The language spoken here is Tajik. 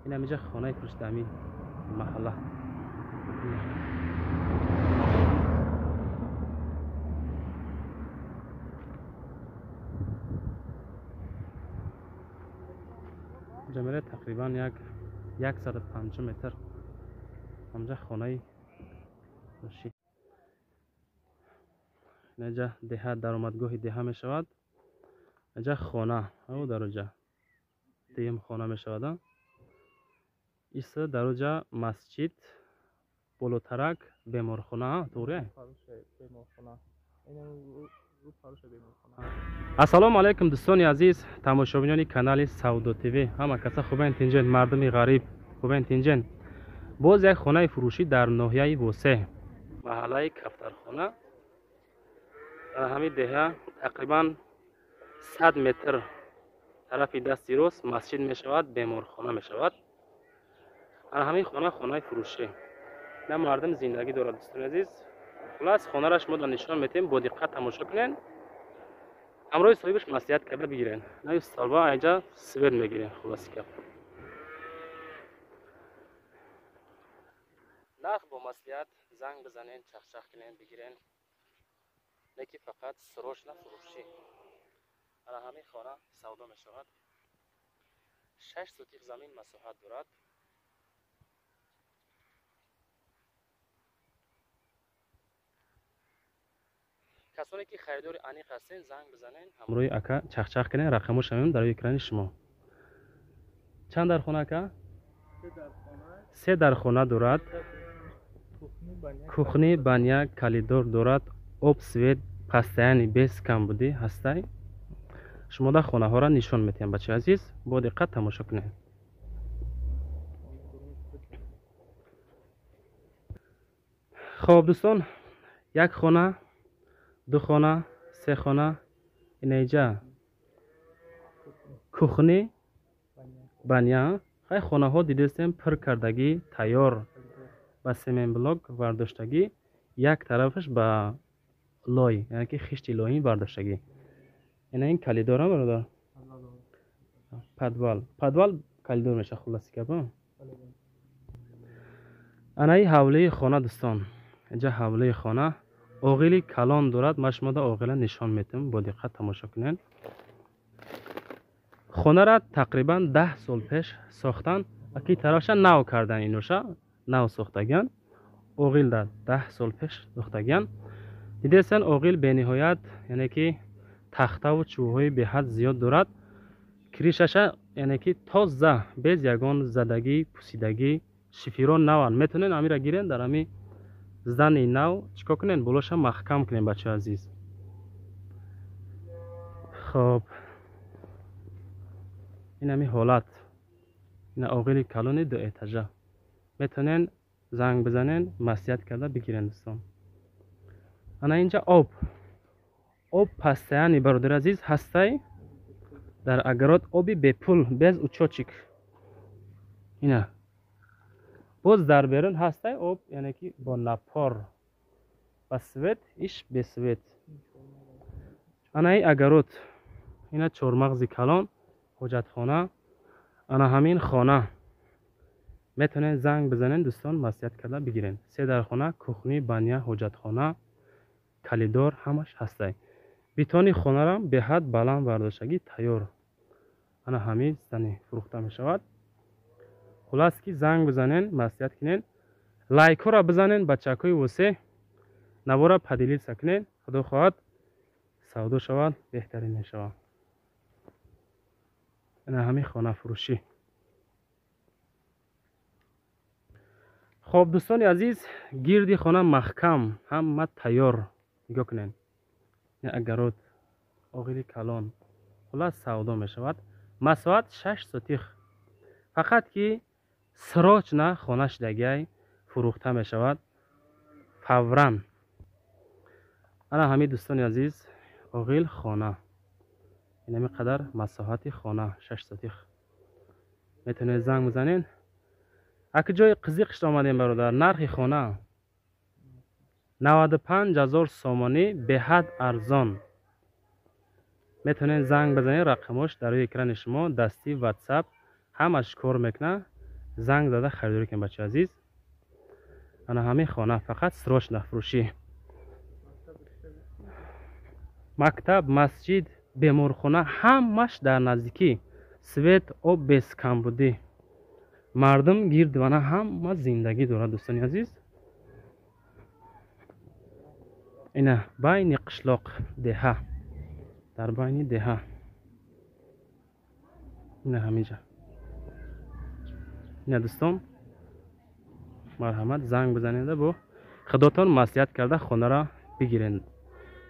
Ин ҳамиҷа хонаи фурӯши ҳамин маҳалла. Ҷамила тақрибан 150 метр ҳамҷа хонаи фурӯшӣ. Инҷа деҳа, даромадгоҳи деҳа мешавад. Инҷа хона, ав дароҷа дуюм хона мешавад. Иса дароҷа масҷид, болотарак беморхона, туғри? Ассалому алайкум дӯстони азиз, тамошобинони канали Савдо ТВ. Ҳама каса хубен тинҷен, мардуми ғариб хубен тинҷен. Боз як хонаи фурӯшӣ дар ноҳияи Восе, маҳаллаи Кафтархона. Дар ҳамин деҳа тақрибан 100 метр тарафи дасти рост масҷид мешавад, беморхона мешавад. Дар ҳамин хона хонаи фурӯшӣ. На мардум зиндагӣ дорад дӯстони азиз. Хулас хонаро шумо дар нишон метем, бо диққат тамошо кунед. Ҳамроҳи соҳибаш маслиҳат карда бигирен. На столба айҷа свет мегирен. Хуласи гап. Нарх бо маслиҳат занг бизанен, чахчах кунен, бигирен. Леки фақат срочно фурӯшӣ. Ана ҳамин хона савдо мешавад. 6 сотих замин масоҳат дорад. Касоне ки харидори аниқ ҳастен, занг бизанен, ҳамроҳи ака чахчах кунен, рақамош ҳамем дар экрани шумо. Чанд дархона ака? 3 дархона дорад. Кухни, баня, калидор дорад. Об, свет, пастаяни без камбудӣ ҳастай. Шумо дар хонаҳоро нишон метиҳам, бачаи азиз, бо диққат тамошо кунед. Хоб дӯстон, як хона, ду хона, се хона, инаиҷа кухни, баня. Хай хонаҳо дидестем пур кардагӣ, тайёр ба семенблок вардоштагӣ, як тарафаш ба лой, яъне ки хишти лоин бардоштагӣ. Ина ин калидора бародар, подвал, подвал калидор меша. Хуласи гап. Анаи ҳавлии хона дӯстон, инҷа ҳавлии хона оғили калон дорад. Ман шумода оғила нишон метам, бо диққат тамошо кунед. Хонара тақрибан 10 сол пеш сохтан, аки тарафша нав кардан, иноша нав сохтаган. Оғил да 10 сол пеш сохтаган. Дидесан оғил бениҳоят, яъне ки тахтаву чӯбҳои беҳад зиёд дорад. Кришаша яъне ки тоза, без ягон задагӣ, пусидагӣ, шифиро наванд. Метавонед амира гирен, дар ҳами зани нав чикор кунед, болоша маҳкам кунед, бачаи азиз. Хоб, ин ҳами ҳолат. Ина оғили калони ду этажа. Метавонед занг бизанед, маслиҳат карда бигирен дӯстон. Ана инҷа об. Об пастаяни бародари азиз ҳастай. Дар агарот оби бепул, без учочик. Ина боз дар берун ҳастай об, яъне ки бо напор, ба свет, иш бесвет. Анаи агарот, ина чормағзи калон, ҳоҷатхона. Ана ҳамин хона метавонед занг бизанед дӯстон, маслиҳат карда бигирен. 3 дархона, кухни, баня, ҳоҷатхона, калидор ҳамаш ҳастай. Бетони хонарам беҳад баланд бардоштагӣ, тайёр. Ана ҳамин зани фурӯхта мешавад. Хулас ки занг бизанен, маслиҳат кунен, лайкҳоро бизанен, бачакҳои Восе, навора поделиться кунен. Худо хоҳад савдо шавад, беҳтарин мешавад. Ана ҳамин хонафурӯшӣ. Хоб дӯстони азиз, гирди хона маҳкам, ҳама тайёр. Нигоҳ кунед. Ин агарот, оғили калон. Хулас савдо мешавад. Масоҳат 6 сотих. Фақат ки срочно хона шидагиай фурӯхта мешавад фавран. Ана ҳамин дӯстони азиз, оғил хона. Ин ҳамин қадар масоҳати хона 6 сотих. Метавонед занг бизанед. Аки ҷои қизиқшд омадем бародар. Нархи хона 95,000 сомонӣ, беҳад арзон. Метавонед занг бизанед, рақамош дар рӯи экрани шумо, дастӣ, WhatsApp ҳамаш кор мекунад. Занг зада харидорӣ кунед, бачаи азиз. Ана ҳамин хона фақат срочно фурӯшӣ. Мактаб, масҷид, беморхона ҳамаш дар наздикӣ. Свет, об без камбудӣ. Мардум гирд вана ҳама зиндагӣ дорад, дӯстони азиз. Ина байни қишлоқ, деҳа, дар байни деҳа. Ина ҳаминҷа. Ина дӯстон, марҳамат, занг бизанеда, бо худотон маслиҳат карда хонаро бигиред.